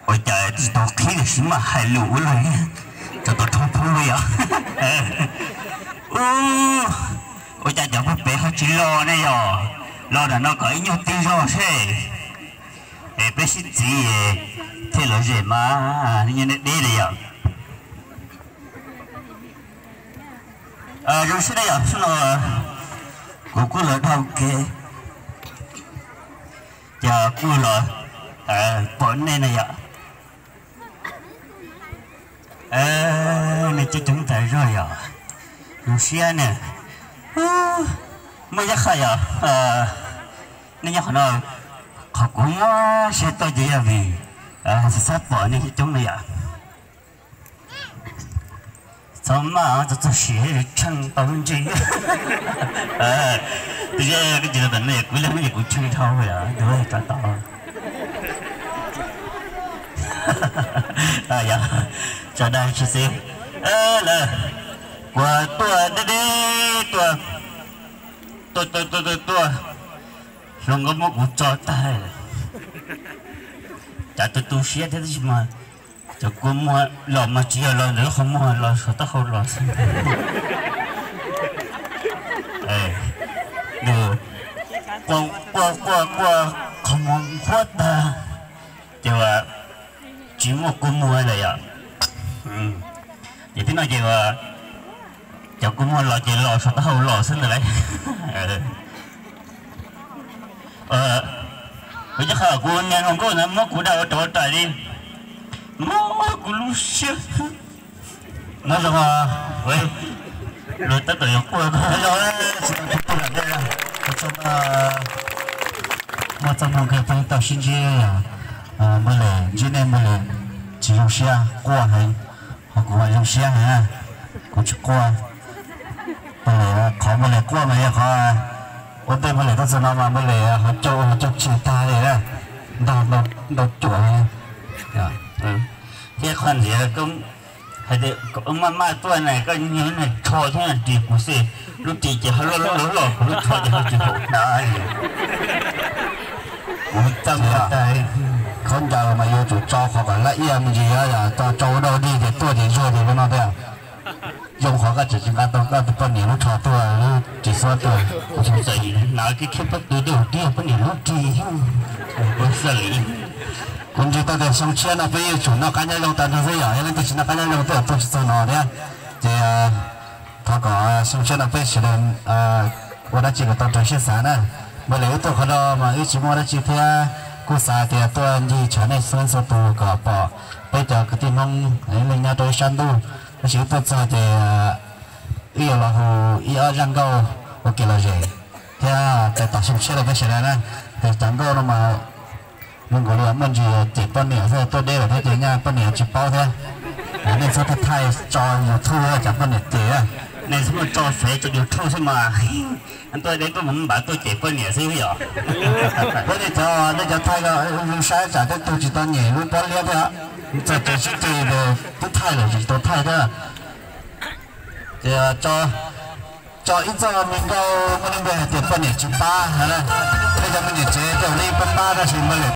Ua cas tsis tau qhib tiam sis mas hais lus ua luaj li, tau tau rhoob phub li os. Ua cas cov pog pem ho tsis los ne yom? Los nram no kom ib nyuag tib zog seb, es peb sib txiv thiaj los zem mas nyob deb deb li yom. Zoo siab na yom, hnub no kuv kuj los dhau kev, ces kuj los pom nej na yom. Nej coob coob tas zog yom, zoo siab ne. Muaj ib qho yom, nej nyob qhov no, qhov kuv muab siab tuaj ces yog vim xav xav pom nej coob coob na yom. Txhob maj, txhob txog siav tsheej tau lub ntsej. Twb koj tsis tau tam no kuv ib leeg no ces kuv tsheej dhau yom, tus tsav tau. Yog, tso dag tsis xwb. Lawm, kuv tuaj deb deb tuaj, tuaj tuaj tuaj tuaj, hluas nkauj muab kuv tso tag. Cas tu tu siab thiab tab sis mas cov kua muag los mas tsis yog los ntawm lub qhov muag, los saum taub hau los xwb. Nws quaj quaj quaj quaj qhov muag nqhuab tag, ces tsis muaj kua muag lawm yom. Ces tib no ces cov kua muag los ces los saum taub hau los xwb ntag lauj. Kuv cov qhov kuv niag hluas nkauj ntawd muab kuv dag ua rau ua rais li, muab kuv lub siab. Nyob zoo, luag tab tom yuav quaj ko. Nyob zoo, tsis tau tus lam dej, muaj txoj hmoo kawg peb tau sib ntsib, npaj lem ntsib nej npaj lem tsis zoo siab quaj heev, ho kuv mas zoo siab heev, kuv tsis quaj. Npaj lem, qhov npaj lem quaj mas yog qhov ua ntej npaj lem tuaj txog no mas npaj lem ho coj ua coj tsis tag li, ntog ntau cuam li. Thiab qhov ntxiv hais tias maj maj tuaj na koj nyiag lub niag tsho thiab ris kuv xwb, lub ris ces ho loj loj loj, kuv lub tsho ces ho tsis haum na. Kuv txaj muag tas, khaub ncaws mas yuav tsum tso qhov kom laj iaj me ntsis, yog tso ua dog dig ces tuaj ces zuag ces ua no tiag. Zoo qhov koj tseem tsis nqa tau koj tus poj niam lub tsho tuaj, lub ris xuab tuaj. Kuv txawm hnav kiag kiag pob tw tuaj, tiag poj niam lub ris. Kuv ntsis tau tias xyoo tshiab no peb yuav tsum noj qab nyob zoo tag nrho xwb yom, yog leej twg tsis noj qab nyob zoo twb tuaj tsis txog no thiab. Ces thov kom xyoo tshiab no peb sawv daws ua dab tsi kom tau raws siab xav na. Npaj lem wb tuaj qhov no mas wb tsis muaj dab tsi thiab, kuj xav tias tuaj ncig tshav nej txhua txhua tus kom pom peb cov kwv tij Hmoob ib leeg nyob rau ib sab ntuj, tab sis wb tuaj txog ces wb yuav los hu ib ob zaj nkauj ua kev lom zem thiab txais tos xyoo tshiab rau peb sawv daws na. Ces cov nkauj no mas zoo nkaus li muaj ntsis cem poj niam xwb, tuaj deb lawm thiab ces nyaj poj niam tsis paub thiab. Nej txhob thaij tso YouTube cov poj niam cem, nej txhob muab tso Fev tso YouTube xwb mas. Tuaj deb tuaj mus npav tuaj cem poj niam xwb yom. Peb nej cov, nej cov thaij zoo saib tsam tej tug tsis tau nyem lub pob liab thiab, txog tsev sib ceg twb thaij lawm tsis tau thaij thiab. Ces tso ib txoj me nkauj muaj lub npe hais tias poj niam tsis pab, peb cov me nyuam tsev tej li pab pab tab sis npaj lem